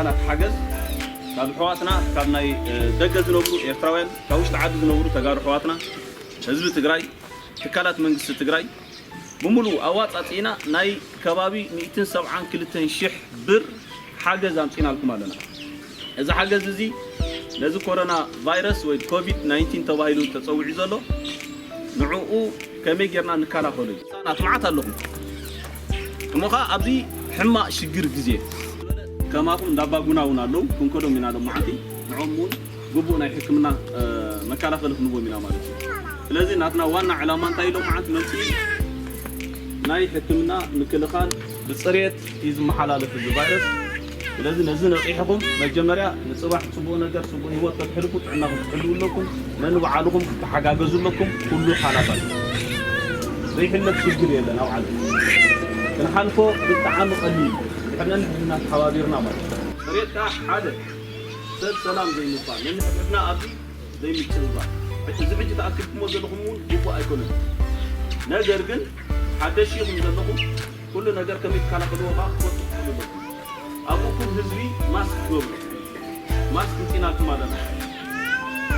ትካላት ሓገዝ ካብ ኣሕዋትና ካብ ናይ ደገ ዝነብሩ ኤርትራውያን፣ ካብ ውሽጢ ዓዲ ዝነብሩ ተጋሩ ኣሕዋትና፣ ህዝቢ ትግራይ፣ ትካላት መንግስቲ ትግራይ ብምሉእ ኣዋፃፂእና ናይ ከባቢ ሚእትን ሰብዓን ክልተን ሽሕ ብር ሓገዝ ኣምፂናልኩም ኣለና። እዚ ሓገዝ እዚ ነዚ ኮሮና ቫይረስ ወይ ኮቪድ ናይንቲን ተባሂሉ ተፀዊዑ ዘሎ ንዕኡ ከመይ ጌርና ንከላኸሎ እዩ። ህፃናት መዓት ኣለኹም እሞ ኸዓ ኣብዚ ሕማቕ ሽግር ግዜ ከማኹም እንዳባጉና እውን ኣለዉ ክንከዶም ኢና ሎም መዓልቲ ንዖም እውን ግቡእ ናይ ሕክምና መከላኸሊ ክንዎም ኢና ማለት እዩ። ስለዚ ናትና ዋና ዕላማ እንታይ ኢሎም መዓልቲ መምፅኢ ናይ ሕክምና ምክልኻል ብፅሬት እዩ ዝመሓላለፍ እዚ ቫይረስ። ስለዚ ነዚ ነቒሕኹም መጀመርያ ንፅባሕ ፅቡቕ ነገር ፅቡቕ ህይወት ተትሕልፉ ጥዕናኹም ትሕልው ኣለኩም። ነንባዕልኹም ክትተሓጋገዙ ኣለኩም። ኩሉ ሓላፋ እዩ። ዘይሕለፍ ሽግር የለን ኣብ ዓለም። ክንሓልፎ ብጣዕሚ ቀሊል እዩ። ድሕነን ድሕና ተሓባቢርና ማለት እዩ። ፅሬት ከዓ ሓደ ሰብ ሰላም ዘይምባል ነንሕድሕድና ኣብዚ ዘይምጭብባል። እዚ ሕጂ ተኣኪብኩሞ ዘለኹም እውን ግቡእ ኣይኮነን። ነገር ግን ሓደሽቲ ኢኹም ዘለኹም ኩሉ ነገር ከመይ ትከላኸልዎ ከዓ ክትፈልጡ ትኽእሉ ኣለኩም። ኣብ እኩብ ህዝቢ ማስክ ትገብሩ። ማስክ ምፂናልኩም ኣለና።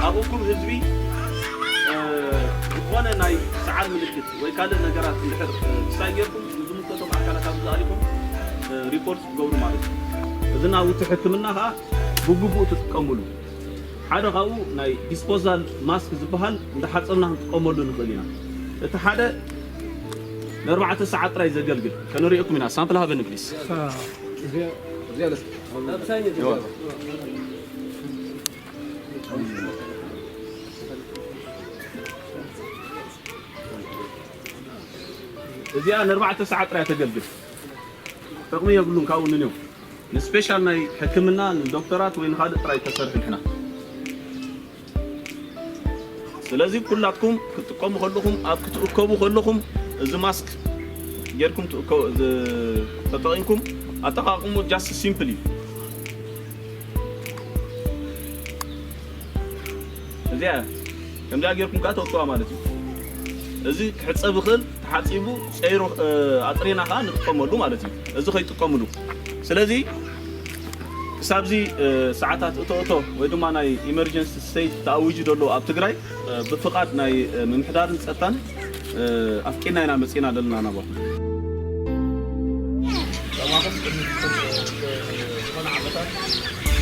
ኣብ እኩብ ህዝቢ ዝኾነ ናይ ሰዓል ምልክት ወይ ካልእ ነገራት እንድሕር ክሳይ ጌርኩም ንዝምልከቶም ኣካላት ኣብዚ ኣሊኩም ሪፖርት ክትገብሩ ማለት እዩ። እዚ ናውቲ ሕክምና ከዓ ብግቡእ ትጥቀምሉ። ሓደ ካብኡ ናይ ዲስፖዛል ማስክ ዝበሃል እንዳሓፀብና ክንጥቀመሉ ንኽእል ኢና። እቲ ሓደ ንኣርባዕተ ሰዓት ጥራይ ዘገልግል ከነሪኦኩም ኢና። ሳምፕል ሃበኒ ፕሊስ። እዚኣ ንኣርባዕተ ሰዓት ጥራይ ተገልግል። ጥቕሚ የብሉን ካብኡ ንንዮም ንስፔሻል ናይ ሕክምና ንዶክተራት ወይ ንኻልእ ጥራይ ተሰርሑ ንሕና። ስለዚ ኩላትኩም ክትጥቀሙ ከለኹም ኣብ ክትእከቡ ከለኹም እዚ ማስክ ጌርኩም ተጠቂምኩም ኣጠቃቅሙ ጃስት ሲምፕል እዩ። እዚኣ ከምዚኣ ጌርኩም ከዓ ተውፅዋ ማለት እዩ። እዚ ክሕፀብ ይኽእል ተሓፂቡ ፀይሩ ኣፅሪና ከዓ ንጥቀመሉ ማለት እዩ። እዚ ከይጥቀምሉ ስለዚ ክሳብዚ ሰዓታት እቶ እቶ ወይ ድማ ናይ ኢመርጀንሲ ስቴት ተኣዊጁ ዘሎ ኣብ ትግራይ ብፍቓድ ናይ ምምሕዳርን ፀጥታን ኣፍቂድና ኢና መፂና ዘለና ናባኹም። ከማኹም ቅድሚ ዝኾነ ዓመታት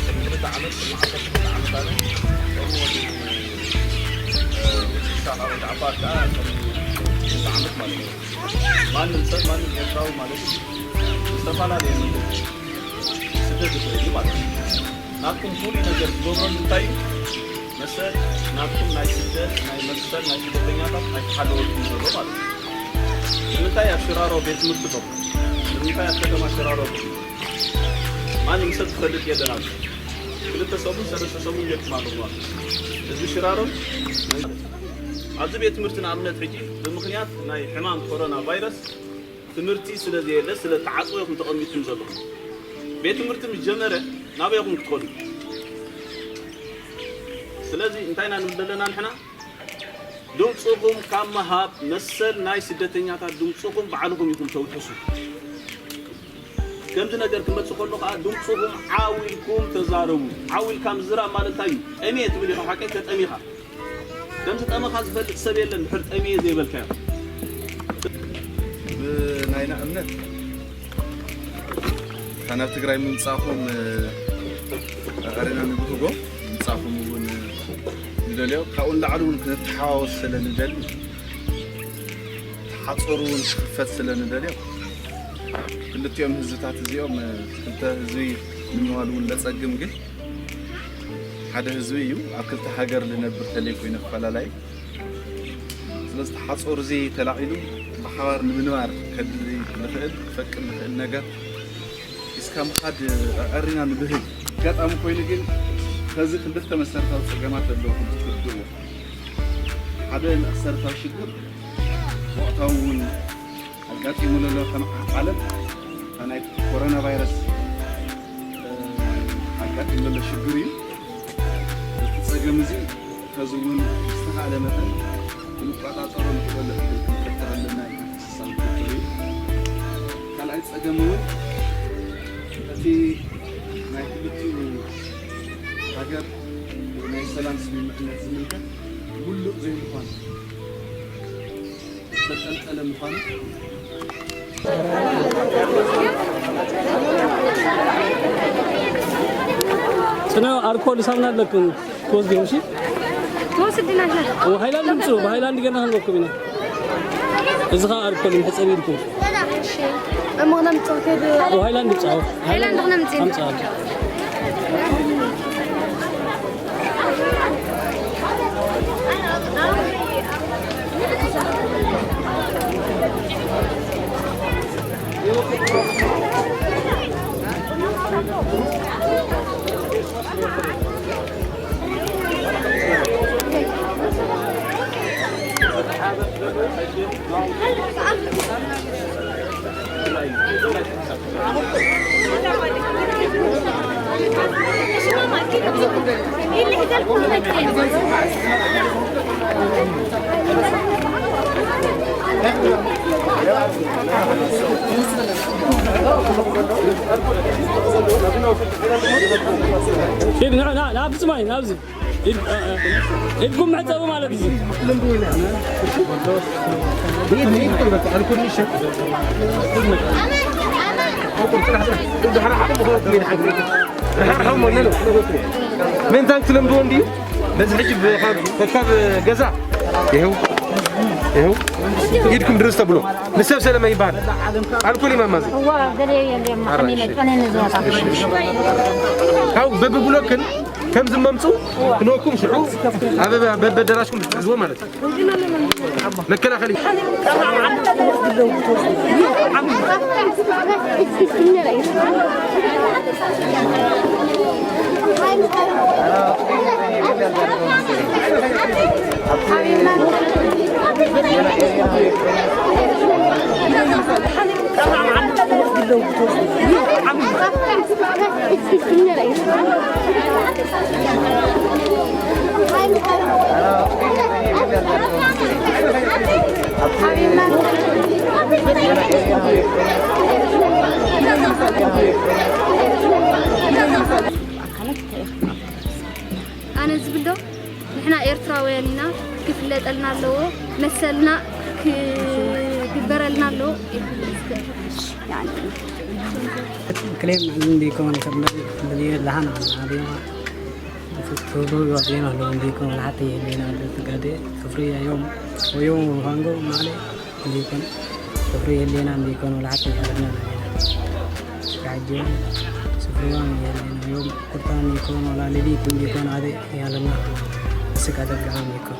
ቅድሚ ክልተ ዓመት ቅድሚ ዓሰርተ ክልተ ዓመት ኣነ ከምኡ ወዲ ውፅኢት ሳኻ ወይ ዓፋር ከዓ ቅድሚ ክልተ ዓመት ማለት እዩ። ማንም ሰብ ማንም ኤርትራዊ ማለት እዩ ዝተፈላለየ መንገዲ ስደት ይኽእል እዩ ማለት እዩ። ናትኩም ፍሉይ ነገር ዝገብረሉ እንታይ እዩ? መሰል ናትኩም ናይ ስደት ናይ መሰል ናይ ስደተኛታት ኣይተሓለወልኩም ዘሎ ማለት እዩ። ንምንታይ ኣብ ሽራሮ ቤት ትምህርቲ ዶ? ንምንታይ ኣብ ከተማ ሽራሮ ዶ? ማንም ሰብ ዝፈልጥ የለን። ኣብ ክልተ ሰሙን ሰለስተ ሰሙን ጌርኩም ኣለኹም። ህዝቢ ሽራሮ ኣብዚ ቤት ትምህርቲ ንኣብነት ሕጂ ብምኽንያት ናይ ሕማም ኮሮና ቫይረስ ትምህርቲ ስለ ዘየለ ስለ ተዓፅወ ኢኹም ተቐሚጥኩም ዘለኹም። ቤት ትምህርቲ ምስ ጀመረ ናበይ ኢኹም ክትኸዱ? ስለዚ እንታይ ኢና ንብል ዘለና ንሕና? ድምፅኹም ካብ ምሃብ መሰል ናይ ስደተኛታት ድምፅኹም ባዕልኹም ኢኹም ተውሕሱ። ከምዚ ነገር ክመፅእ ከሎ ከዓ ድምፅኹም ዓው ኢልኩም ተዛረቡ። ዓው ኢልካ ምዝራብ ማለት እንታይ እዩ? ጠምየ ትብል ኢኻ፣ ሓቀይ ተጠሚኻ። ከምዚ ጠመኻ ዝፈልጥ ሰብ የለን ድሕር ጠምየ ዘይበልካዮ። ብናይና እምነት ካብ ናብ ትግራይ ምምፃእኹም ኣሪና ንብህጎ ምምፃእኹም እውን ንደልዮ ካብኡ ንላዕሊ እውን ክንተሓዋወስ ስለ ንደሊ ተሓፀሩ እውን ክኽፈት ስለ ንደልዮ ክልቲኦም ህዝብታት እዚኦም ክልተ ህዝቢ ንምባል እውን ለፀግም ግን ሓደ ህዝቢ እዩ ኣብ ክልተ ሃገር ልነብር ተለይ ኮይኑ ክፈላለይ ስለዚ ተሓፀሩ እዚ ተላዒሉ ብሓባር ንምንባር ከድሊ ንኽእል ክፈቅድ ንኽእል ነገር እስካ ምኻድ ኣዕሪና ንብህል ኣጋጣሚ ኮይኑ ግን ከዚ ክልተ መሰረታዊ ፀገማት ኣለዉ ክትርድእዎ ሓደ መሰረታዊ ሽግር ወቕታዊ እውን ኣጋጢሙ ዘሎ ከም ዓለም ናይ ኮሮና ቫይረስ ኣጋጢሙ ዘሎ ሽግር እዩ። እቲ ፀገም እዚ ከዚ እውን ዝተኻእለ መጠን ክንቆፃፀሮ ንኽእል ክንፈጥር ኣለና እዩ። ሓሳብ ትክክል እዩ። ካልኣይ ፀገም እውን እቲ ናይ ክልተ ናይ ሰላም ስምምዕነት ዝምልከት ምሉእ ዘይምዃኑ፣ ዝተጠልጠለ ምዃኑ። ጽናዮ ኣልኮል ሳሙና ኣለክን ትወስድዮም? እሺ፣ ትወስድና። ሃይላንድ ምጽኡ፣ ብሃይላንድ ገና ክንወኩም ኢና። እዚ ኸኣ ኣልኮል መሕጸቢ ኢልኩም። እሺ። እሞ ክነምጽእ ከይዱ። ሃይላንድ ምጽኡ። ሃይላንድ ክነምጽእ። ኣምጽእ። ሂድ፣ ና፣ ና፣ ናብዚ ማይ፣ ናብዚ። ኢድ-፣ እ፣ እ፣ ኢድኩም መሕጸቢ ማለት እዩ። ምእንታን ክትለምድዎ እንድዩ። በዚ ሕጂ ብ-፣ ካብ፣ ካብ ገዛ ይኸው፣ ይኸው ኢድኩም ድርስ ተብሎ ንሰብ ሰለመ ይበሃል። ኣልኮል ይማማዝ። እዋ፣ ገለ የለ፣ ኣራሽ። መሓኒ መጠነ ንዘዋታ። ካብ በብብሎክን ከም ዝመምፁ ክንወኩም ሽዑ ኣበባ በበደራሽኩም ትሕዝዎ ማለት እዩ። መከላኸሊ። ኣነ ዝብሎ ንሕና ኤርትራውያን ኢና፣ ክፍለጠልና ኣለዎ፣ መሰልና ክግበረልና ኣለዎ። ክሌም እንዲኮን ከብለል ብልየ ለሃና አዲማ ፍትሩ ወዲና ነው እንዲኮን ላቲ ሌና ተጋደ ክፍሪ ያዮም ወዮ ሃንጎ ማለ እንዲኮን ክፍሪ የሌና እንዲኮን ላቲ ያለና ያጅን ስፍሪዋን የሌና ዮም ቁርጣን እንዲኮን ወላ ሌሊት እንዲኮን አደ ያለና ስጋደ ብርሃን ይኮን።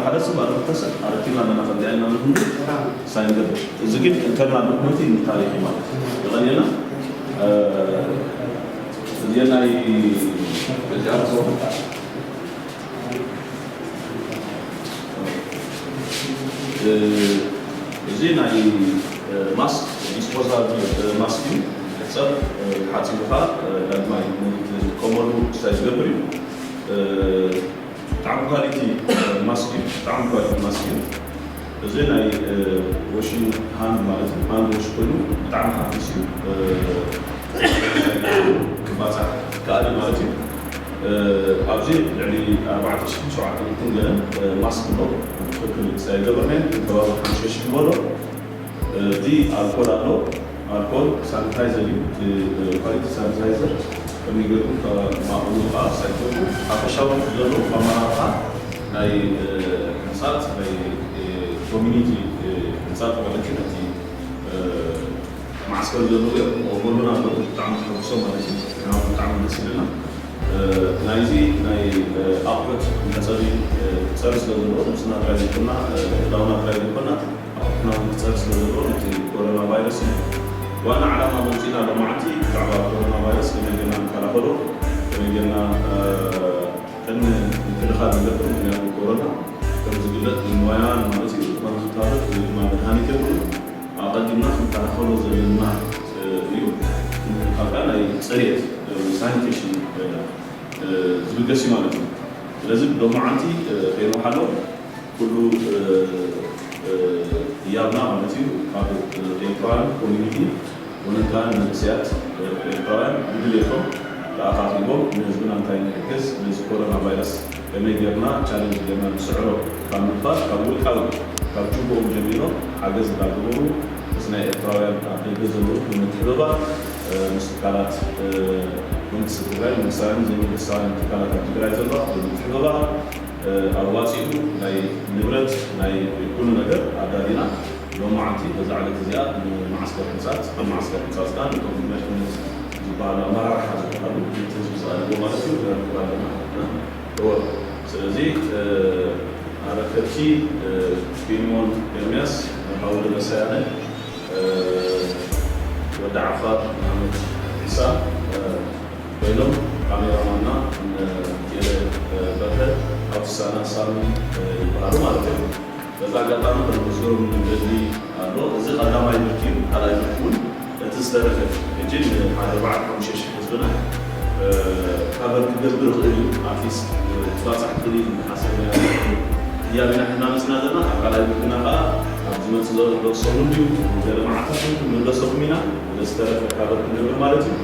ሓደ ሰብ ኣርባዕተ ሰብ ኣረኪብና ኣለና፣ ከምዚኣ ኢልና ንኹሉ ሳይን ንገብር። እዚ ግን ኢንተርናል ዶክመንት እዩ፣ ታሪኽ እዩ ማለት እዩ። የቐንየልና። እ፣ እዚ ናይ፣ እዚ ኣርባዕተ፣ እ፣ እዚ ናይ፣ እ፣ ማስክ፣ ዲስፖዛብል፣ እ፣ ማስክ እዩ። ሕጸብ፣ እ፣ ሓጺቡ ኸኣ፣ እ፣ ዳግማይ ንጥቀመሉ ክሳይ ዝገብር እዩ። እ፣ ብጣዕሚ ኳሊቲ ማስክ እዩ፣ ብጣዕሚ ኳሊቲ ማስክ እዩ። እዚ ናይ፣ እ፣ ዋሺንግ ሃንድ ማለት እዩ። ሃንድ ዋሽ ኮይኑ ብጣዕሚ ሓፊስ እዩ። እ፣ ክባጻሕ ይከኣል እዩ ማለት እዩ። እ፣ ኣብዚ ልዕሊ ኣርባዕተ ሽሕን ሸውዓተ ሚእትን ገለን፣ እ፣ ማስክ ኣሎ። ትኽክል ኣይገበርናዮን። ከባቢ ሓሙሽተ ሽሕ በሎ። እ፣ እቲ ኣልኮል ኣሎ። ኣልኮል ሳኒታይዘር እዩ። እቲ፣ እ፣ ኳሊቲ ሳኒታይዘር ከመይ ጌርኩም ከማእሉ ከኣ ሳይኮቱ ሓፈሻዊ ዘሎ ኣመራርሓ ናይ፣ እ፣ ህንጻት ናይ፣ እ፣ ኮሚኒቲ፣ እ፣ ህንጻት ማለት እዩ። ነቲ፣ እ፣ ማዕስከር ዘለዉ እዮም። ወገኑና ኣለዉ። ብጣዕሚ ተሐጉሶም ማለት እዩ። ንሕና እውን ብጣዕሚ ደስ ኢሉና። እ፣ ናይዚ ናይ፣ እ፣ ኣቑሑት መሕጸቢ፣ እ፣ ክጸሪ ስለ ዘለዎ፣ ልብስና ጥራይ ዘይኮና፣ እ፣ ክዳውና ጥራይ ዘይኮና፣ ኣቑሑትና እውን ክጸሪ ስለ ዘለዎ፣ ነቲ ኮሮና ቫይረስ እዩ። ዋና ዓላማ መምጺእና ሎማዕንቲ ብዛዕባ ኮሮና ቫይረስ ከመይ ጌርና ንከላኸሎ፣ ከመይ ጌርና፣ እ፣ ቅድሚ ምክልኻል ንገብር። ምክንያቱ ኮሮና ከም ዝግለጽ ንሞያን ማለት እዩ፣ ዝኾነ ክታበት ወይ ድማ መድሃኒት የብሉን። ኣቐዲምና ክንከላኸሎ ዘለና፣ እ፣ እዩ። ካብ ከኣ ናይ ጽሬት፣ እ፣ ሳኒቴሽን፣ እ፣ እ፣ ዝብገስ እዩ ማለት እዩ። ስለዚ ሎማዓንቲ፣ እ፣ ከይንውሓሎ ኩሉ፣ እ፣ እ፣ ህያብና ማለት እዩ፣ ካብ፣ እ፣ ኤርትራውያን ኮሚኒቲ፣ ወለንታውያን መንእሰያት፣ እ፣ ኤርትራውያን ብድሌቶም ተኣኻኺቦም ንህዝብና እንታይ ንሕግዝ፣ ነዚ ኮሮና ቫይረስ ከመይ ጌርና ቻለንጅ ጌርና ንስዕሮ ካብ ምባል፣ ካብ ውልቃዊ፣ ካብ ጅቡኦም ጀሚሮም ሓገዝ እንዳገበሩ፣ ምስ ናይ ኤርትራውያን ኣብ ደገ ዘለዉ ብምትሕብባር፣ እ፣ ምስ ትካላት፣ እ፣ መንግስቲ ትግራይ፣ መንግስታውያን ዘይመንግስታውያን ትካላት ኣብ ትግራይ ዘለዋ ብምትሕብባር፣ እ፣ ኣዋፂኡ ናይ ንብረት ናይ ኩሉ ነገር ኣዳሊና ሎማዓንቲ በዛ ዕለት እዚኣ ንማዓስከር ሕንፃት፣ ኣብ ማዓስከር ሕንፃት ከኣ ነቶም መሪሕነት ዝበሃሉ ኣመራርሓ ዝበሃሉ ነቲ ህዝቢ ዝኣልዎ ማለት እዩ፣ ነረክብ ኣለና። እወ፣ ስለዚ፣ እ፣ ኣረከብቲ፣ እ፣ ፊልሞን ኤርምያስ፣ ሓው ደበሳይ ኣነ፣ እ፣ ወዲ ዓፋር መሓመድ ዒሳ፣ እ፣ ኮይኖም፣ ካሜራማንና፣ እ፣ ቴለ፣ እ፣ በርሀ፣ ኣውትሳና ሳሚ፣ እ፣ ይበሃሉ ማለት እዮም። በዚ ኣጋጣሚ ከነመስግኖም ንደሊ ኣሎ። እዚ ቀዳማይ ብርኪ እዩ፣ ካልኣይ ብርኪ እውን እቲ ዝተረፈ ሕጂ ንሓደ ኣርባዕተ ሓሙሽተ ሽሕ ህዝብና፣ እ፣ ካቨር ክገብር ይኽእል እዩ። ኣትሊስት፣ እ፣ ክባጻሕ ክኽእል እዩ ዝሓሰብና ህያብ ኢና ሒዝና መጺና ዘለና። ኣብ ካልኣይ ብርክና ከኣ ኣብ ዝመጽእ ዘሎ ሰሙን ድዩ ገለ መዓልታት እውን ክንምለሰኩም ኢና። ዝተረፈ ካቨር ክንገብር ማለት እዩ።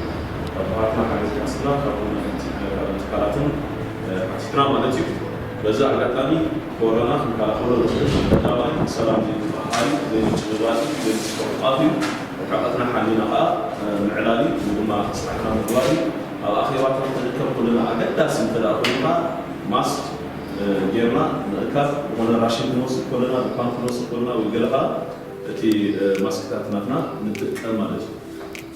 ካብ ኣሕዋትና ሓገዝ ክሓስብና፣ ካብ ካልኦት ትካላትን፣ እ፣ ሓቲትና ማለት እዩ። በዚ ኣጋጣሚ ኮሮና ክንከላኸሎ ንኽእል ቀዳማይ ሰላም ዘይምፍቕቓድ እዩ፣ ዘይምጭብባጥ እዩ፣ ዘይምስሕቑቓፍ እዩ። ርሕቐትና ሓሊና ከኣ፣ እ፣ ምዕላል እዩ፣ እዚ ድማ ስራሕና ምግባር እዩ። ኣብ ኣኼባታት ክንርከብ ከለና ኣገዳሲ እንተ ደኣ ኮይኑ ከኣ ማስክ፣ እ፣ ጌርና ምእካብ፣ ዝኾነ ራሽን ክንወስድ ከለና፣ ድኳን ክንወስድ ከለና ወይ ገለ ከኣ እቲ፣ እ፣ ማስክታት ናትና ንጥቀም ማለት እዩ።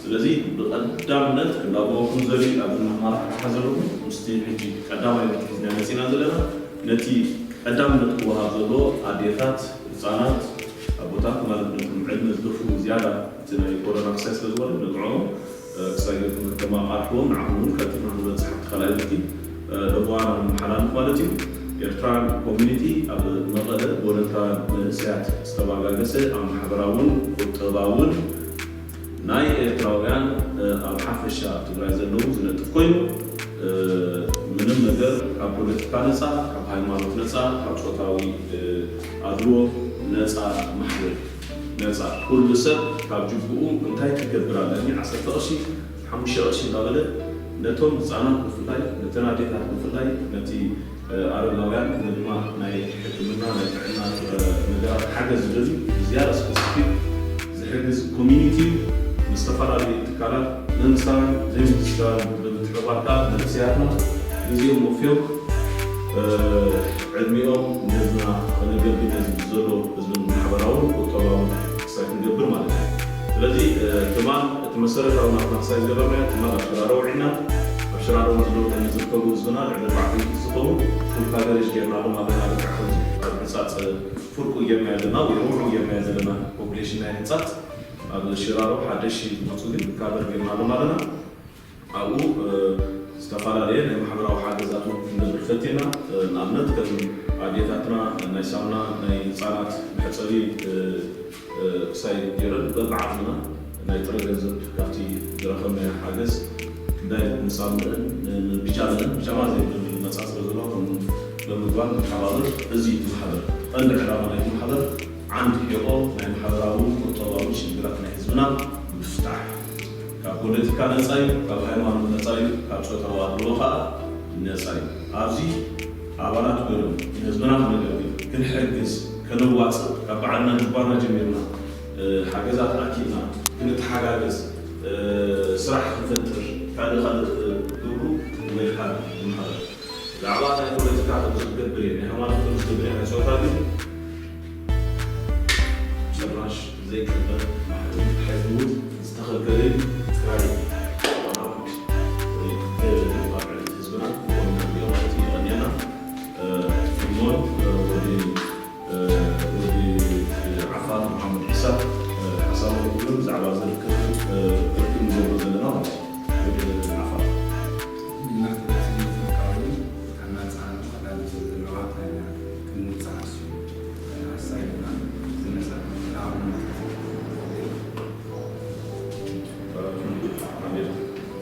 ስለዚ ብቐዳምነት እንዳጎኹም ዘርኢ ኣብዚ መመራሕርሒ ዘለኹም ምስቲ ሕጂ ቀዳማይ ብርኪ ሒዝና መጺና ዘለና ነቲ ቀዳምነት ክወሃብ ዘለዎ ኣዴታት፣ ህጻናት፣ ኣቦታት ማለት ነቶም ዕድመ ዝደፍኡ ዝያዳ እቲ ናይ ኮሮና ክሳይ ስለ ዝኾነ ንጥዕኦም፣ እ፣ ክሳይ ጌርኩም ከተመቓርሕዎም ንዓኹም እውን ቀልጢፍና ክንበጽሕ ኣብቲ ካልኣይ ብርኪ፣ እ፣ ለበዋና ንመሓላልፍ ማለት እዩ። ኤርትራን ኮሚኒቲ ኣብ መቐለ ብወለንታውያን መንእሰያት ዝተባጋገሰ ኣብ ማሕበራውን ቁጠባውን ናይ ኤርትራውያን፣ እ፣ ኣብ ሓፈሻ ኣብ ትግራይ ዘለዉ ዝነጥፍ ኮይኑ፣ እ፣ ምንም ነገር ካብ ፖለቲካ ነጻ፣ ካብ ሃይማኖት ነጻ፣ ካብ ጾታዊ፣ እ፣ ኣድልዎ ነጻ ማሕበር እዩ። ነጻ፣ ኩሉ ሰብ ካብ ጅቡኡ እንታይ ክገብር ኣለኒ፣ ዓሰርተ ቅርሺ፣ ሓሙሽተ ቅርሺ እንዳበለ ነቶም ህጻናት ብፍላይ፣ ነተን ኣዴታት ብፍላይ፣ ነቲ ኣረጋውያን ወይ ድማ ናይ ሕክምና፣ ናይ ጥዕና፣ እ፣ ነገራት ሓገዝ ዝደልዩ ብዝያዳ ስፔሲፊክ ዝሕግዝ ኮሚኒቲ እዩ። ምስ ዝተፈላለዩ ትካላት መንግስታውያን ዘይመንግስታውያን ብምትሕብባር ከኣ መንእሰያትና ግዜኦም ወፍዮም፣ እ፣ ዕድሚኦም ንህዝብና ከነገልግል ነዚ ዘሎ ህዝብን ማሕበራውን ቁጠባውን ክሳይ ክንገብር ማለት እዩ። ስለዚ፣ እ፣ ትማል እቲ መሰረታዊ ናትና ክሳይ ዝገበርናዮ ትማል ኣብ ሽራሮ ውዒልና፣ ኣብ ሽራሮ ዝርከቡ ህዝብና ልዕሊ ኣርባዕተ ሚእቲ ዝኸውን ፉል ካቨሬጅ ጌርናሎም ኣለና። ልክዕ ከምዚ ኣብ ሕንጻጽ ፍርቁ ጌርናዮ ዘለና ወይ ርብዑ ጌርናዮ ዘለና ፖፑሌሽን ናይ ሕንጻጽ ኣብ ሽራሮ ሓደ ሺህ ዝመጹ ግን ካቨር ጌርናሎም ኣለና። ኣብኡ ዝተፈላለየ ናይ ማሕበራዊ ሓገዛት እውን ክንገብር ፈቲና። ንኣብነት ከም ኣዴታትና ናይ ሳሙና ናይ ህፃናት መሕፀቢ ክሳይ ገይረን በብዓቕምና ናይ ጥረ ገንዘብ ካብቲ ዝረኸብናዮ ሓገዝ ክንዳይ ንሳሙንአን ንቢጃመአን፣ ቢጃማ ዘይብሉ መፃ ስለ ዘሎ ከምኡ ብምግባር ንተሓባበር። እዚ እዩ እቲ ማሕበር ቀንዲ ዕላማ ናይቲ ማሕበር። ዓንዲ ሒቆ ናይ ማሕበራዊ ቁጠባዊ ሽግራት ናይ ህዝብና ምፍታሕ ካብ ፖለቲካ ነፃ እዩ፣ ካብ ሃይማኖት ነፃ እዩ፣ ካብ ፆታዊ ኣድልዎ ከዓ ነፃ እዩ። ኣብዚ ኣባላት ኮይኖም ንህዝብና ክነገልግል፣ ክንሕግዝ፣ ከነዋፅእ ካብ ባዕልና ጅባና ጀሚርና ሓገዛት ኣኪብና ክንተሓጋገዝ፣ ስራሕ ክንፈጥር ካልእ ካልእ ግብሩ ወይልካ ይምሃር። ብዛዕባ ናይ ፖለቲካ ከምዚ ክገብር እየ፣ ናይ ሃይማኖት ከምዚ ክገብር እየ፣ ናይ ፆታ ግን ጭራሽ ዘይቅበል ማሕበሩ ሓይዝሙት ዝተኸልከለ እዩ። ትግራይ ዋና ገለ ኣብ ዕለት ህዝብና ክኾኑ ንሪኦ ማለት እዩ። የቐንየና። ፊልሞን ወዲ ወዲ ዓፋር መሓመድ ዒሳ ሓሳቡ ክብሉ ብዛዕባ ዝርከብ ርክብ ንገብሮ ዘለና ማለት እዩ። ወዲ ዓፋር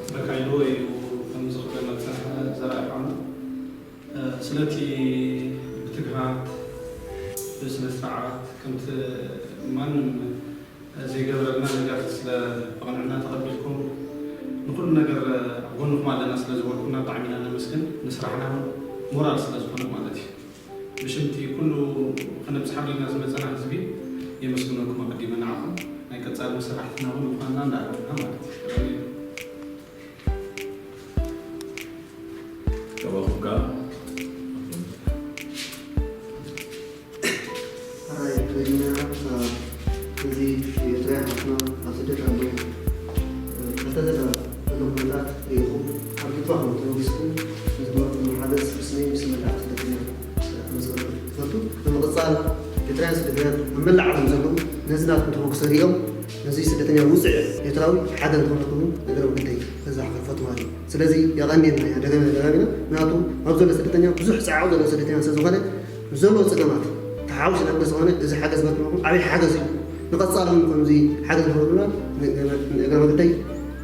ተካይዶ እዩ ከም ዝኽበረና ዝጸንሐ ዘርኣይ ሓውና፣ ስለቲ ብትግሃት ብስነ ስርዓት ከምቲ ማንም ዘይገብረልና ነገር ስለ ብቕንዕና ተቐቢልኩም ንኹሉ ነገር ኣብ ጎንኹም ኣለና ስለ ዝበልኩምና ብጣዕሚ ኢና ነመስግን። ንስራሕና እውን ሞራል ስለ ዝኾነ ማለት እዩ። ብሽምቲ ኩሉ ከነብፅሓሉ ኢልና ዝመፀና ህዝቢ የመስግነኩም ኣቐዲመ ንዓኹም። ናይ ቀፃሊ መሰራሕትና እውን ምዃንና እንዳኣረምና ማለት እዩ። ካባኹም ከዓ ሕራይ መጀመርያ እዚ ኤርትራውያን ኣሕዋትና ኣብ ስደት ኣለዉ። በተዘላ ዘሎ ኩነታት ርኢኹም ኣብ ልባኹም ተበጊስኩም ንዝገበርኩሞ ሓገዝ ብስመይ ብስም መላእ ስደተኛ ክመስገነኩም እፈቱ። ብምቕጻል ኤርትራውያን ስደተኛታት ኣብ መላእ ዓለም ዘለዉ ነዚ ናትኩም ተበግሶ ሪኦም ነዚ ስደተኛ ውጹዕ ኤርትራዊ ሓገዝ ንኽረክቡ እግረ መንገደይ ከዘኻኽር እፈቱ ማለት እዩ። ስለዚ የቐንየልና ኢና ደጋሚና ደጋሚና። ምኽንያቱ ኣብ ዘሎ ስደተኛ ብዙሕ ጻዕቕ ዘለዎ ስደተኛ ስለ ዝኾነ ምስ ዘለዎ ጸገማት ተሓዋዊስና እንተዝኾነ እዚ ሓገዝ በትምኹም ዓብዪ ሓገዝ እዩ። ንቐጻሊ እውን ከምዚ ሓገዝ ንኽህልውና ንእግረ መንገደይ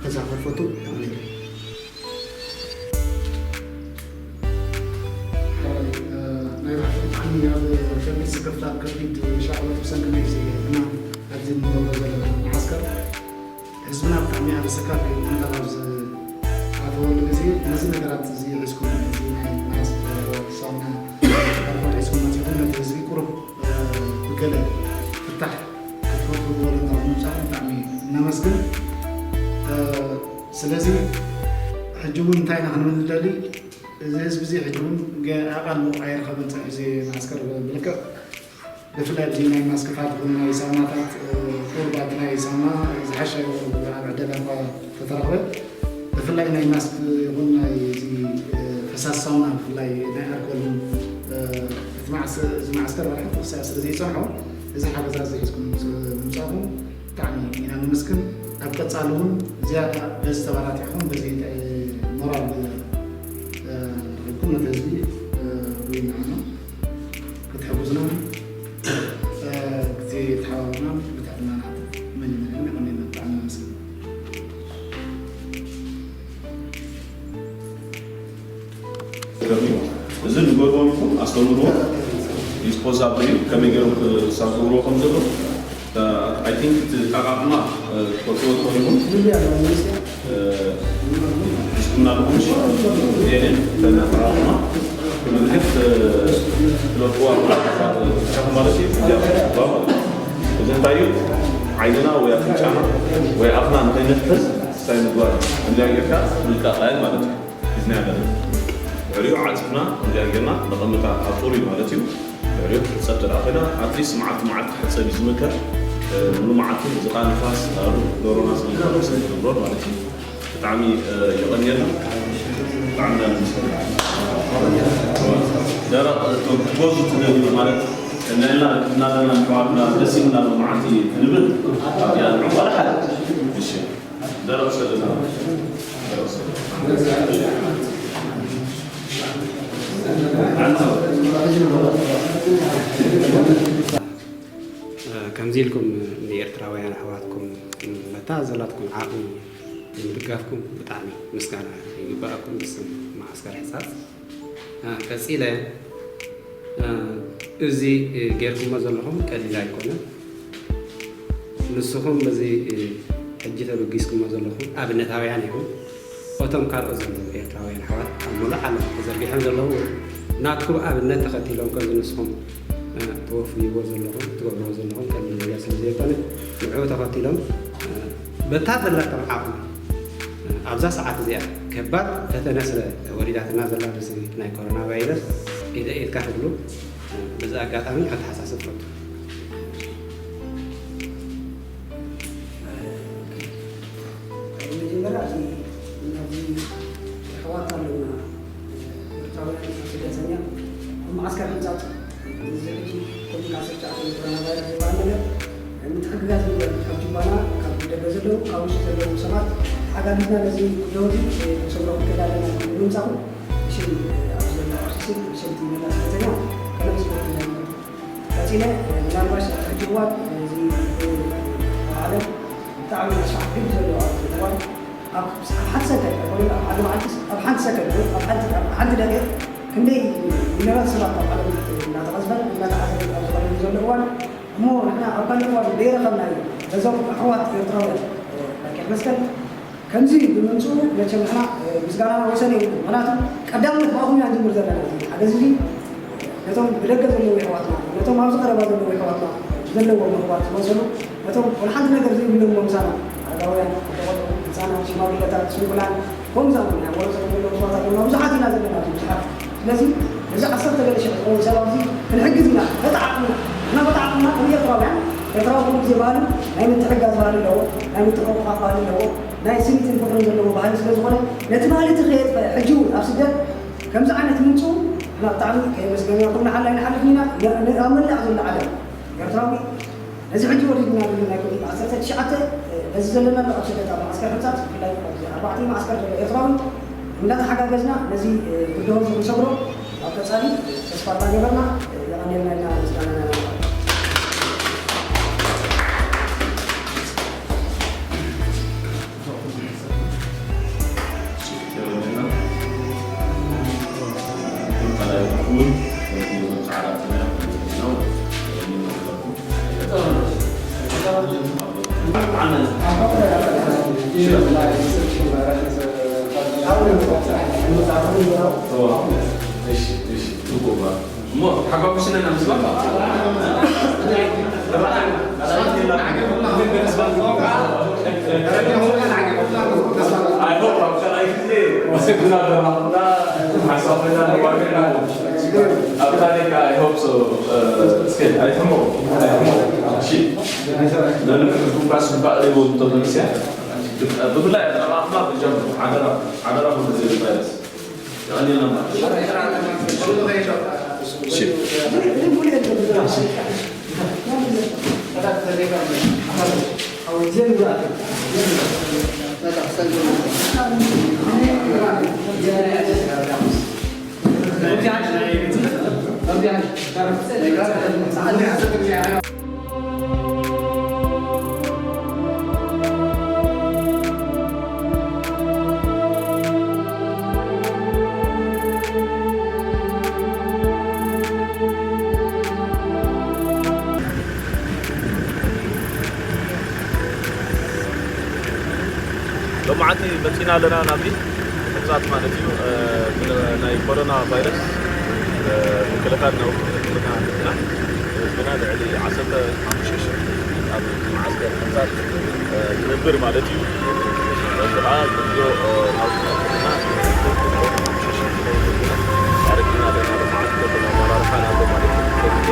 ከዘኻኽር እፈቱ። የቐንየልና። ናይ ብሓቂ ብጣዕሚ ኣብ ከቢድ ስክፍታ ኣብ ከቢድ ሻቕሎት ብሰንኪ ናይዚ ሕማም ኣብዚ እንገብሮ ዘለና መዓስከር ህዝብና ብጣዕሚ ኣብ ኣሰካፊ ኩነታት ኣብ ዝኣተወሉ ግዜ ነዚ ነገራት እዚ ሒዝኩም ነዚ ናይ ማስክ ሳሙና ኣልኮል ሒዝኩም መፂኹም ነቲ ህዝቢ ቁሩብ ብገለ ፍታሕ ክትፈጥሩ ዝበለና ብምምፃእኩም ብጣዕሚ ነመስግን። ስለዚ ሕጂ እውን እንታይ ኢና ክንብል ንደሊ? እዚ ህዝቢ እዚ ሕጂ እውን ኣቓልቦ ኣይረኸበን ፀኒሑ እዚ መዓስከር ብልክዕ ብፍላይ ኣብዚ ናይ ማስክታት ይኹን ናይ ሳሙናታት ቁሩብ ኣብቲ ናይ ሳሙና ዝሓሸ ይኹን ኣብ ዕደጋ እኳ ተተረኽበ ብፍላይ ናይ ማስክ ይኹን ናይ እዚ ፈሳሲ ሳሙና ብፍላይ ናይ ኣልኮል እውን እቲ መዓስ- እዚ መዓስከር ወርሒ ክሳዕ ስለ ዘይፀንሖ እዚ ሓገዛት እዚ ሒዝኩም ምስ- ምምፃእኩም ብጣዕሚ ኢና ነመስግን። ኣብ ቀፃሊ እውን ዝያዳ በዚ ተባራቲዕኩም በዚ ሞራል ረኺብኩም ነቲ ህዝቢ ርኡይ ንዓና ክትሕግዙና ክትሓባበሩና ብትሕትና ንሓትት። መጀመርያ ግን የቐንየልና ብጣዕሚ ነመስግን። እዚ ንገርዎም ይኹን ኣስተምርዎ ሪስፖንሳብል እዩ። ከመይ ገይሮም ክሳብ ክገብርዎ ከም ዘሎ I think እቲ ኣቃቅማ ትፈልጥዎ ትኾን ይኹን ሒዝኩምና ኣለኹም። ሽ ዜንን ከነ ኣቃቅማ ምልክት ትለጥዋ ማለት እዩ። እዚ እንታይ እዩ? ዓይንና ወይ ኣፍንጫና ወይ ኣፍና ንኸይንሕዝ እንታይ ምግባር እንዲያ ጌርካ ምልቃቕ ማለት እዩ። ሒዝና ኣለና። ድሕሪኡ ዓፂፍና እንዲያ ጌርና ነቐምጣ ኣብ ፅሩይ ማለት እዩ። ድሕሪኡ ክትሕፀብ ተደኣ ኮይና ኣትሊስት መዓልቲ መዓልቲ ክሕፀብ እዩ ዝምከር። ሙሉ መዓልቲ እዚ ከዓ ንፋስ ኣብ ዶሮና ስለ ዝኾነ ስለ ዝገብሮ ማለት እዩ። ብጣዕሚ የቐንየልና። ደረቕ እቶም ክትገዙ ትደልዩ ማለት እናልና እናለና ኣሕዋትና ደስ ይብልና ሎማዓንቲ ክንብል ኣብዚኣ ንዕወላ ሓደ። እሺ፣ ደረቕ ሰለና ደረቕ ሰለና ከምዚ ኢልኩም ንኤርትራውያን ኣሕዋትኩም በታ ዘላትኩም ዓቕሚ ንምድጋፍኩም ብጣዕሚ ምስጋና ይግባኣኩም። ብስም መዓስከር ሕጻጽ ቀጺለ እዚ ጌርኩሞ ዘለኹም ቀሊል ኣይኮነን። ንስኹም በዚ ሕጂ ተበጊስኩሞ ዘለኹም ኣብነታውያን ኢኹም። እቶም ካልኦት ዘለዉ ኤርትራውያን ኣሕዋት ኣብ ሙሉእ ዓለም ተዘርጊሖም ዘለዉ ናትኩም ኣብነት ተኸቲሎም ከምዚ ንስኹም ትወፍይዎ ዘለኹም ትገብርዎ ዘለኹም ቀሊል ነገር ስለ ዘይኮነ ንዕኡ ተኸቲሎም በታ ዘለቶም ዓቕሚ ኣብዛ ሰዓት እዚኣ ከባድ ፈተነ ስለ ወሪዳትና ዘላ በዚ ናይ ኮሮና ቫይረስ ኢደ ኢድካ ክብሉ በዚ ኣጋጣሚ ከተሓሳስብ ፈቱ። መጀመርያ እዚ ናብዚ ኣሕዋት ኣለውና ኤርትራውያን ስደተኛ ኣብ መዓስከር ሕንጻጽ እዚ ሕጂ ኮቪድ ዓሰርተ ትሽዓተ ኮሮና ቫይረስ ዝበሃል ነገር ምትሕግጋዝ ንግበር ካብ ጅባና ካብ ደገ ዘለዉ ካብ ውሽጢ ዘለዉ ሰባት ተሓጋጊዝና ነዚ ጉዳይ እዚ ክንሰግሮ ክንክእል ኣለና ንምምጻኹ ሽም ኣብዚ ዘሎ ኣርቲስት ብሰምቲ መላ ስደተኛ ከነመስግነኩም ኢና። ቀጺለ ምናልባሽ ኣብዚ ሕጂ እዋን እዚ ዓለም ብጣዕሚ ኣስፋሕፊሕ ዘለዎ ኣብዚ እዋን ኣብ ሓንቲ ሰከንድ ኣይኮነን ኣብ ሓደ መዓልቲ ኣብ ሓንቲ ሰከንድ ወይ ኣብ ሓንቲ ኣብ ሓንቲ ደቂቕ ክንደይ ሚልዮናት ሰባት ኣብ ዓለም እናተቐዝፈን እናተዓዘበን ኣብ ዝኾነሉ ዘሎ እዋን እሞ ንሕና ኣብ ካልእ እዋን ዘይረኸብናዮ ነዞም ኣሕዋት ኤርትራውያን ባኪሕ መስቀል ከምዚ ብምምፅኡ መቸም ንሕና ምስጋናና ወሰን የብሉን። ምክንያቱ ቀዳምነት ብኣኹም ኢና ንጅምር ዘለና። እዚ ሓገዝ እዚ ነቶም ብደገ ዘለዉ የሕዋትና፣ ነቶም ኣብዚ ቀረባ ዘለዉ የሕዋትና ዘለዎም ምህባት ዝመሰሉ ነቶም ወላ ሓንቲ ነገር ዘይብሎም ምሳና ኣረጋውያን፣ ኣቦቆልዑ፣ ህፃናት፣ ሽማግለታት፣ ስንኩላን ከምኡ ዝኣመሰሉ ናይ ወረሰ ዘለዉ ሰባት ኣለውና። ብዙሓት ኢና ዘለና ኣብዚ ብዙሓት። ስለዚ እዚ ዓሰርተ ገለ ሽሕ ዝኸውን ሰብ ኣብዚ ክንሕግዝ ኢና በቲ ዓቕምና። ንሕና በቲ ዓቕምና ከም ኤርትራውያን ኤርትራዊ ኩሉ ግዜ ባህሉ ናይ ምትሕጋዝ ባህሊ ኣለዎ፣ ናይ ምትሕቑቓፍ ባህሊ ኣለዎ፣ ናይ ስኒትን ፍቕርን ዘለዎ ባህሊ ስለ ዝኾነ ነቲ ባህሊ እቲ ከየጥፈ ሕጂ እውን ኣብ ስደት ከምዚ ዓይነት ምምፅኡ ንሕና ብጣዕሚ ከየመስገንናኩም ንሓላ ኣይንሓልፍን ኢና። ኣብ መላእ ዘሎ ዓለም ኤርትራዊ ነዚ ሕጂ ወሪድና ዘሎ ናይ ኮቪድ ዓሰርተ ትሽዓተ ነዚ ዘለናሉ ኣብ ስደት ኣብ መዓስከር ሕንጻጽ ብፍላይ ኣብዚ ኣርባዕተ መዓስከር ዘሎ ኤርትራዊ እንዳተሓጋገዝና ነዚ ጉዳዮም እዚ ክንሰግሮ ኣብ ቀጻሊ ተስፋ እንዳገበርና የቐንየልና ኢና ምስጋናና ነቕርብ። እሞ ተሓጓጉስና ኢና ምስባል። I hope ኣብ ካልኣይ ግዜ ወሲድና ደራኽና ሓሳብና ነዋግዕና ኣብ ታሪክ I hope so። እስከ ኣይትሕመቑ ኣይትሕመቑ። እሺ፣ ነንሕድኩም ባስ ግባእ ዘይብሉ ተመልስያ ብፍላይ ኣጠቓቕማ ብጀምር ሓደራ ሓደራ። ኩሉ ግዜ ቫይረስ ሎማዓንቲ መፂና ኣለና ናብዚ ሕንፃት ማለት እዩ። ናይ ኮሮና ቫይረስ ምክልኻል ናውቲ ሕክምና ንሕና ህዝብና ልዕሊ ዓሰርተ ሓሙሽተ ሽሕ ኣብ መዓስከር ሕንፃት ዝነብር ማለት እዩ። እዚ ከዓ ጉዕዞ ናውቲ ሕክምና ኣረኪብና ኣለና። ሎማዓንቲ ከም ኣመራርሓ ናብሎ ማለት እዩ። ኮሚቴ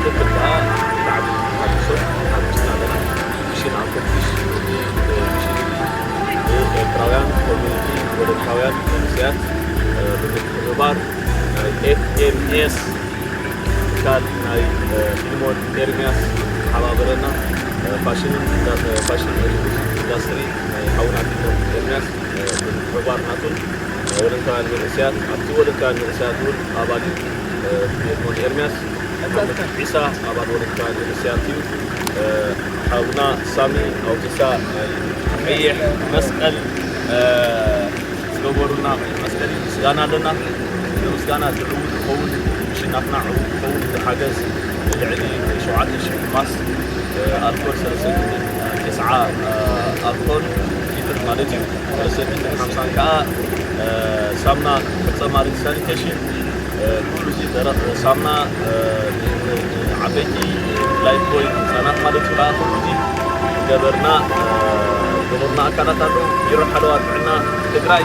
ዝገብር ከዓ ብጣዕሚ ሓድሶ ሓድስና ኣለና። ሚሽን ኣኮምፕሊሽ ሚሽን ኤርትራውያን ኮሚኒቲ ኤርትራውያን መንእሰያት ብምትሕብባር ናይ ኤፍ ኤም ኤስ ትካል ናይ ፊልሞን ኤርሚያስ ሓባበረና ፋሽንን ፋሽን ኢንዱስትሪ ናይ ሓውና ፊልሞን ኤርሚያስ ብምትሕብባር ናቱን ወለንታውያን መንእሰያት ኣብቲ ወለንታውያን መንእሰያት እውን ኣባል ፊልሞን ኤርሚያስ ዒሳ ኣባል ወለንታውያን መንእሰያት እዩ። ሓውና ሳሚ ኣውቲሳ ናይ ቀይሕ መስቀል ዝገበሩና መስቀል ምስጋና ኣለና። እዚ ምስጋና እዚ ዕዉት ክኸውን ሽናትና ዕዉት ክኸውን እዚ ሓገዝ ልዕሊ ሸውዓተ ሽሕ ማስ ኣልኮል ሰለስተ ሚእትን ተስዓ ኣልኮል ሊትር ማለት እዩ። ሰለስተ ሚእትን ሓምሳን ከዓ ሳምና ቅርፀ ማርጊ ሳኒቴሽን ኩሉ እዚ ደረቕ ሳምና ዓበይቲ ላይፍ ቦይ ህፃናት ማለት እዩ ከዓ ኩሉ እዚ ገበርና ገበርና ኣካላት ኣለዉ። ቢሮ ሓለዋ ጥዕና ትግራይ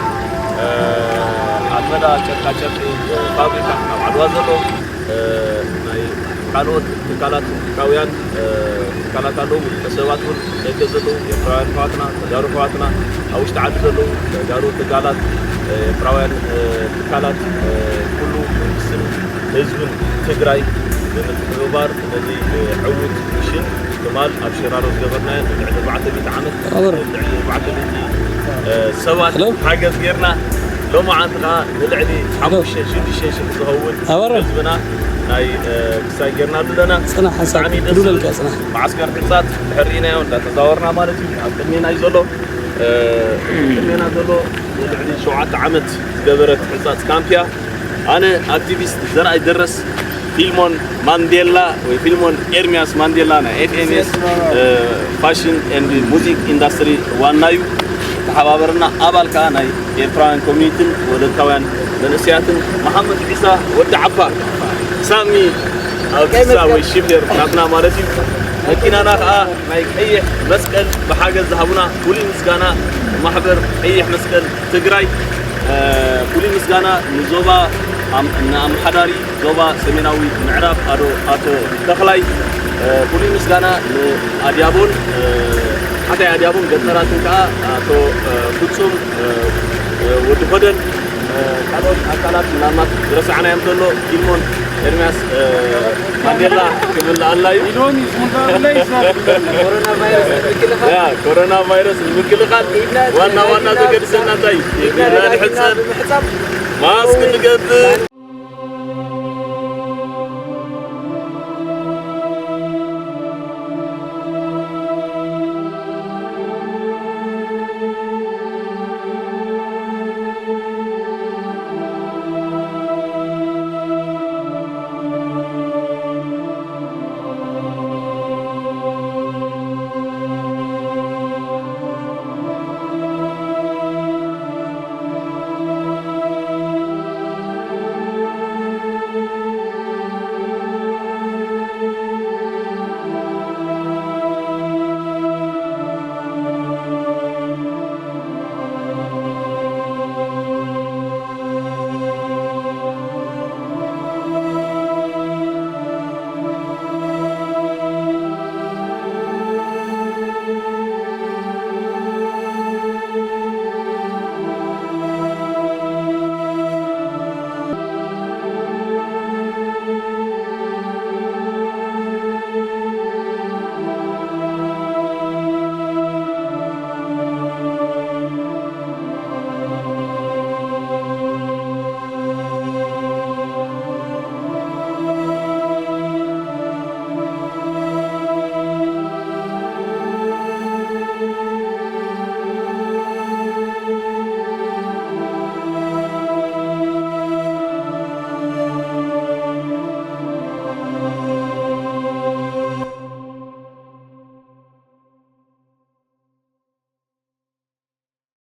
ኣልመዳ ጨርቃጨርቂ ፋብሪካ ኣብ ዓድዋ ዘሎ ናይ ካልኦት ትካላት ውልቃውያን ትካላት ኣለዉ። ውልቀ ሰባት እውን ደገ ዘለዉ ኤርትራውያን ኣሕዋትና ተጋሩ ኣሕዋትና ኣብ ውሽጢ ዓዲ ዘለዉ ተጋሩ ትካላት ኤርትራውያን ትካላት ኩሉ መንግስትን ህዝብን ትግራይ ብምትሕብባር ነዚ ዕዉት ሚሽን ትማል ኣብ ሽራሮ ዝገበርናዮ ንልዕሊ ኣርባዕተ ሚእቲ ዓመት ኣበረ። ልዕሊ ኣርባዕተ ሚእቲ ሰባት ሄሎ። ሓገዝ ጌርና ሎማዓንቲ ከዓ ንልዕሊ ሓሙሽተ ሽዱሽተ ሽሕ ዝኸውን ኣበረ። ህዝብና ናይ ክሳይ ጌርና ኣለና። ፅናሕ ሓንሳብ ብጣዕሚ ደስ ክዱለልካ ዝብል ፅናሕ። መዓስከር ሕፃት ድሕር ርኢናዮ እንዳተዛወርና ማለት እዩ ኣብ ቅድሜና እዩ ዘሎ። ቅድሜና ዘሎ ንልዕሊ ሸውዓተ ዓመት ዝገበረት ሕፃፅ ካምፕ እያ። ኣነ ኣክቲቪስት ዘርኣይ ደረስ ፊልሞን ማንዴላ ወይ ፊልሞን ኤርሚያስ ማንዴላ ናይ ኤፍ ኤም ኤስ ፋሽን ኤንድ ሙዚክ ኢንዳስትሪ ዋና እዩ። ተሓባበርና ኣባል ከዓ ናይ ኤርትራውያን ኮሚኒቲን ወለንታውያን መንእሰያትን መሓመድ ዒሳ ወዲ ዓፋር ሳሚ ኣውቲሳ ወይ ሽፌር ናትና ማለት እዩ። መኪናና ከዓ ናይ ቀይሕ መስቀል ብሓገዝ ዝሃቡና ፍሉይ ምስጋና ንማሕበር ቀይሕ መስቀል ትግራይ ፍሉይ ምስጋና ንዞባ ንኣምሓዳሪ ዞባ ሰሜናዊ ምዕራብ ኣዶ ኣቶ ተኽላይ ፍሉይ ምስጋና ንኣድያቦን ሓታይ ኣድያቦን ገጠራትን ከዓ ኣቶ ፍጹም ወዲ ኮደን ካልኦት ኣካላት ምናልባት ዝረሳዕናዮም ዘሎ ፊልሞን ኤርሚያስ ማንዴላ ክብል ኣላ እዩ። ኮሮና ቫይረስ ንምክልኻል ዋና ዋና ዘገድሰና እንታይ እዩ? ኢድና ንሕፀብ፣ ማስክ ንገብር።